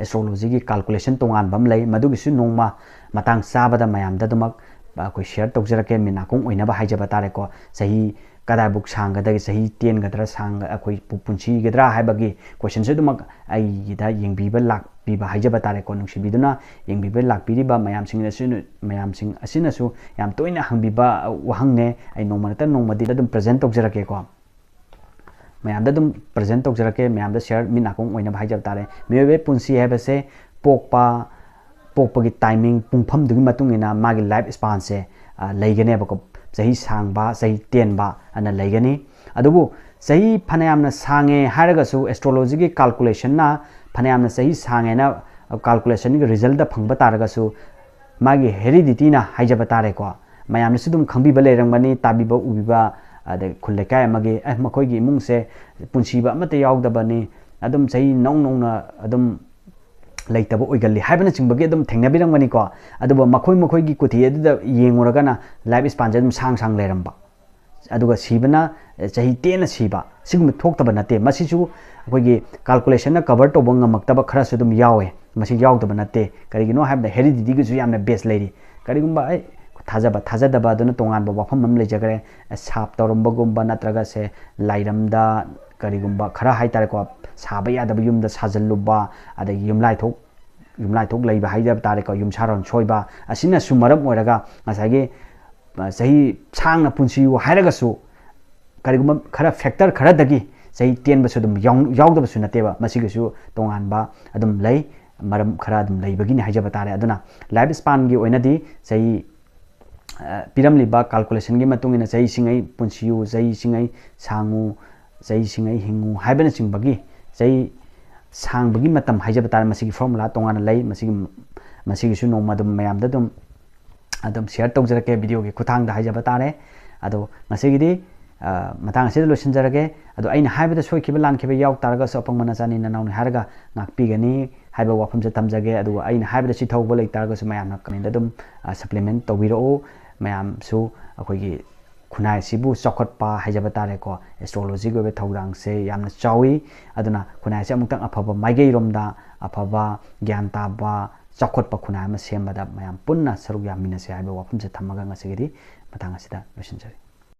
astrologyꯒꯤ calculation ꯇꯣꯉꯥꯟꯕ ꯑꯃ ꯂꯩ꯫ ꯃꯗꯨꯒꯤꯁꯨ ꯅꯣꯡꯃ ꯃꯇꯥꯡ ꯆꯥꯕꯗ ꯃꯌꯥꯝꯗ ꯑꯗꯨꯃꯛ ꯑꯩꯈꯣꯏ share ꯇꯧꯖꯔꯛꯀꯦ, ꯃꯤꯠ ꯅꯥꯀꯣꯡ ꯑꯣꯏꯅꯕ ꯍꯥꯏꯖꯕ ꯇꯥꯔꯦꯀꯣ꯫ ꯆꯍꯤ ꯀꯗꯥꯏꯕꯨꯛ ꯁꯥꯡꯒꯗꯒꯦ, ꯆꯍꯤ ꯇꯦꯟꯒꯗ꯭ꯔꯥ, ꯁꯥꯡꯒ-, ꯑꯩꯈꯣꯏ ꯄꯨ-, ꯄꯨꯟꯁꯤꯒꯗ꯭ꯔꯥ ꯍꯥꯏꯕꯒꯤ question ꯁꯨ ꯑꯗꯨꯃꯛ ꯑꯩꯒꯤꯗ ꯌꯦꯡꯕꯤꯕ ꯂꯥꯛꯄꯤꯕ ꯍꯥꯏꯖꯕ ꯇꯥꯔꯦꯀꯣ, ꯅꯨꯡꯁꯤꯕꯤꯗꯨꯅ ꯌꯦꯡꯕꯤꯕ ꯂꯥꯛꯄꯤꯔꯤꯕ ꯃꯌꯥꯝꯁꯤꯡꯅꯁꯨ, ꯃꯌꯥꯝꯁꯤꯡ ꯑꯁꯤꯅꯁꯨ ꯌꯥꯝ ꯇꯣꯏꯅ ꯍꯪꯕꯤꯕ ꯋꯥꯍꯪꯅꯦ꯫ ꯑꯩ ꯅꯣꯡꯃ ꯅꯠꯇ꯭ꯔ ꯅꯣꯡꯃꯗꯤ ꯑꯗꯨꯝ present ꯇꯧꯖꯔꯛꯀꯦꯀꯣ꯫ ꯃꯌꯥꯝꯗ ꯑꯗꯨꯝ present ꯇꯧꯖꯔꯛꯀꯦ, ꯃꯌꯥꯝꯗ share, ꯃꯤꯠ ꯅꯥꯀꯣꯡ ꯑꯣꯏꯅꯕ ꯍꯥꯏꯖꯕ ꯇꯥꯔꯦ꯫ ꯃꯤꯑꯣꯏꯕꯒꯤ ꯄꯨꯟꯁꯤ ꯍꯥꯏꯕꯁꯦ ꯄꯣꯛꯄ, ꯄꯣꯛꯄꯒꯤ timing, ꯄꯨꯡꯐꯝꯗꯨꯒꯤ ꯃꯇꯨꯡ ꯏꯟꯅ ꯃꯥꯒꯤ life span ꯁꯦ, ꯑ, ꯂꯩꯒꯅꯦꯕꯀꯣ꯫ ꯆꯍꯤ ꯁꯥꯡꯕ, ꯆꯍꯤ ꯇꯦꯟꯕ ꯑꯅ ꯂꯩꯒꯅꯤ꯫ ꯑꯗꯨꯕꯨ ꯆꯍꯤ ꯐꯅꯌꯥꯝꯅ ꯁꯥꯡꯉꯦ ꯍꯥꯏꯔꯒꯁꯨ, astrology ꯒꯤ calculation ꯅ ꯐꯅꯌꯥꯝꯅ ꯆꯍꯤ ꯁꯥꯡꯉꯦꯅ calculation ꯒꯤ result ꯇ ꯐꯪꯕ ꯇꯥꯔꯒꯁꯨ, ꯃꯥꯒꯤ heredity ꯅ ꯍꯥꯏꯖꯕ ꯇꯥꯔꯦꯀꯣ, ꯃꯌꯥꯝꯅꯁꯨ ꯑꯗꯨꯝ ꯈꯪꯕꯤꯕ ꯂꯩꯔꯝꯒꯅꯤ, ꯇꯥꯕꯤꯕ ꯎꯕꯤꯕ, ꯑꯗꯩ ꯈꯨꯜ ꯂꯩꯀꯥꯏ ꯑꯃꯒꯤ, "ꯑꯦ, ꯃꯈꯣꯏꯒꯤ ꯏꯃꯨꯡꯁꯦ ꯄꯨꯟꯁꯤꯕ ꯑꯃꯠꯇ ꯌꯥꯎꯗꯕꯅꯤ, ꯑꯗꯨꯝ ꯆꯍꯤ ꯅꯧ ꯅꯧꯅ ꯑꯗꯨꯝ ꯂꯩꯇꯕ ꯑꯣꯏꯒꯜꯂꯤ" ꯍꯥꯏꯕꯅꯆꯤꯡꯕꯒꯤ ꯑꯗꯨꯝ ꯊꯦꯡꯅꯕꯤꯔꯝꯒꯅꯤꯀꯣ꯫ ꯑꯗꯨꯕꯨ ꯃꯈꯣꯏ ꯃꯈꯣꯏꯒꯤ ꯀꯨꯊꯤ ꯑꯗꯨꯗ ꯌꯦꯡꯉꯨꯔꯒꯅ life span ꯁꯦ ꯑꯗꯨꯝ ꯁꯥꯡ ꯁꯥꯡ ꯂꯩꯔꯝꯕ, ꯑꯗꯨꯒ ꯁꯤꯕꯅ, ꯑꯦ, ꯆꯍꯤ ꯇꯦꯟꯅ ꯁꯤꯕ, ꯁꯤꯒꯨꯝꯕ ꯊꯣꯛꯇꯕ ꯅꯠꯇꯦ꯫ ꯃꯁꯤꯁꯨ ꯑꯩꯈꯣꯏꯒꯤ calculation ꯅ cover ꯇꯧꯕ ꯉꯝꯃꯛꯇꯕ ꯈꯔꯁꯨ ꯑꯗꯨꯝ ꯌꯥꯎꯋꯦ, ꯃꯁꯤ ꯌꯥꯎꯗꯕ ꯅꯠꯇꯦ꯫ ꯀꯔꯤꯒꯤꯅꯣ ꯍꯥꯏꯕꯗ heredity ꯒꯤꯁꯨ ꯌꯥꯝꯅ base ꯂꯩꯔꯤ꯫ ꯀꯔꯤꯒꯨꯝꯕ ꯑꯩ ꯊꯥꯖꯕ ꯊꯥꯖꯗꯕ ꯑꯗꯨꯅ ꯇꯣꯉꯥꯟꯕ ꯋꯥꯐꯝ ꯑꯃ ꯂꯩꯖꯈ꯭ꯔꯦ꯫ ꯁꯥꯞ ꯇꯧꯔꯝꯕꯒꯨꯝꯕ, ꯅꯠꯇ꯭ꯔꯒ ꯁꯦ ꯂꯥꯏꯔꯝꯗ ꯀꯔꯤꯒꯨꯝꯕ ꯈꯔ ꯍꯥꯏꯇꯥꯔꯦꯀꯣ, ꯁꯥꯕ ꯌꯥꯗꯕ ꯌꯨꯝꯗ ꯁꯥꯖꯜꯂꯨꯕ, ꯑꯗꯒꯤ ꯌꯨꯝꯂꯥꯏꯊꯣꯛ, ꯌꯨꯝꯂꯥꯏꯊꯣꯛ ꯂꯩꯕ ꯍꯥꯏꯖꯕ ꯇꯥꯔꯦꯀꯣ, ꯌꯨꯝꯁꯥꯔꯣꯟ ꯁꯣꯏꯕ, ꯑꯁꯤꯅꯁꯨ ꯃꯔꯝ ꯑꯣꯏꯔꯒ ꯉꯁꯥꯏꯒꯤ, ꯑ, ꯆꯍꯤ ꯁꯥꯡꯅ ꯄꯨꯟꯁꯤꯌꯨ ꯍꯥꯏꯔꯒꯁꯨ ꯀꯔꯤꯒꯨꯝꯕ ꯈꯔ factor ꯈꯔꯗꯒꯤ ꯆꯍꯤ ꯇꯦꯟꯕꯁꯨ ꯑꯗꯨꯝ ꯌꯥꯎ-, ꯌꯥꯎꯗꯕꯁꯨ ꯅꯠꯇꯦꯕ꯫ ꯃꯁꯤꯒꯤꯁꯨ ꯇꯣꯉꯥꯟꯕ ꯑꯗꯨꯝ ꯂꯩ, ꯃꯔꯝ ꯈꯔ ꯑꯗꯨꯝ ꯂꯩꯕꯒꯤꯅꯤ ꯍꯥꯏꯖꯕ ꯇꯥꯔꯦ꯫ ꯑꯗꯨꯅ life span ꯒꯤ ꯑꯣꯏꯅꯗꯤ ꯆꯍꯤ, ꯑ, ꯄꯤꯔꯝꯂꯤꯕ calculation ꯒꯤ ꯃꯇꯨꯡ ꯏꯟꯅ ꯆꯍꯤ ꯁꯤꯡꯉꯩ ꯄꯨꯟꯁꯤꯌꯨ, ꯆꯍꯤ ꯁꯤꯡꯉꯩ ꯁꯥꯡꯉꯨ, ꯆꯍꯤ ꯁꯤꯡꯉꯩ ꯍꯤꯡꯉꯨ ꯍꯥꯏꯕꯅꯆꯤꯡꯕꯒꯤ ꯆꯍꯤ ꯁꯥꯡꯕꯒꯤ ꯃꯇꯝ ꯍꯥꯏꯖꯕ ꯇꯥꯔꯦ꯫ ꯃꯁꯤꯒꯤ formula ꯇꯣꯉꯥꯟꯅ ꯂꯩ꯫ ꯃꯁꯤꯒꯤ, ꯃꯁꯤꯒꯤꯁꯨ ꯅꯣꯡꯃ ꯑꯗꯨꯝ ꯃꯌꯥꯝꯗ ꯑꯗꯨꯝ, ꯑꯗꯨꯝ share ꯇꯧꯖꯔꯛꯀꯦ video ꯒꯤ ꯈꯨꯠꯊꯥꯡꯗ ꯍꯥꯏꯖꯕ ꯇꯥꯔꯦ꯫ ꯑꯗꯣ ꯉꯁꯤꯒꯤꯗꯤ, ꯑ, ꯃꯇꯥꯡ ꯑꯁꯤꯗ ꯂꯣꯏꯁꯤꯟꯖꯔꯒꯦ꯫ ꯑꯗꯣ ꯑꯩꯅ ꯍꯥꯏꯕꯗ ꯁꯣꯏꯈꯤꯕ ꯂꯥꯟꯈꯤꯕ ꯌꯥꯎ ꯇꯥꯔꯒꯁꯨ ꯑꯄꯪꯕ ꯅꯆꯥꯅꯤ ꯅꯅꯥꯎꯅꯤ ꯍꯥꯏꯔꯒ ꯉꯥꯛꯄꯤꯒꯅꯤ ꯍꯥꯏꯕ ꯋꯥꯐꯝꯁꯦ ꯊꯝꯖꯒꯦ꯫ ꯑꯗꯨꯒ ꯑꯩꯅ ꯍꯥꯏꯕꯗ ꯆꯤꯊꯍꯧꯕ ꯂꯩ ꯇꯥꯔꯒꯁꯨ ꯃꯌꯥꯝꯅ comment ꯑꯗꯨꯝ, ꯑ, supplement ꯇꯧꯕꯤꯔꯛꯎ꯫ ꯃꯌꯥꯝꯁꯨ ꯑꯩꯈꯣꯏꯒꯤ ꯈꯨꯟꯅꯥꯏ ꯑꯁꯤꯕꯨ ꯆꯥꯎꯈꯠꯄ ꯍꯥꯏꯖꯕ ꯇꯥꯔꯦꯀꯣ, astrology ꯒꯤ ꯑꯣꯏꯕ ꯊꯧꯗꯥꯡꯁꯦ ꯌꯥꯝꯅ ꯆꯥꯎꯏ꯫ ꯑꯗꯨꯅ ꯈꯨꯟꯅꯥꯏ ꯑꯁꯤ ꯑꯃꯨꯛꯇꯪ ꯑꯐꯕ ꯃꯥꯏꯀꯩꯔꯣꯝꯗ, ꯑꯐꯕ ꯒ꯭ꯌꯥꯟ ꯇꯥꯕ, ꯆꯥꯎꯈꯠꯄ ꯈꯨꯟꯅꯥꯏ ꯑꯃ ꯁꯦꯝꯕꯗ ꯃꯌꯥꯝ ꯄꯨꯟꯅ ꯁꯔꯨꯛ ꯌꯥꯃꯤꯟꯅꯁꯤ ꯍꯥꯏꯕ ꯋꯥꯐꯝꯁꯦ ꯊꯝꯃꯒ ꯉꯁꯤꯒꯤꯗꯤ ꯃꯇꯥꯡ ꯑꯁꯤꯗ ꯂꯣꯏꯁꯤꯟꯖꯔꯤ꯫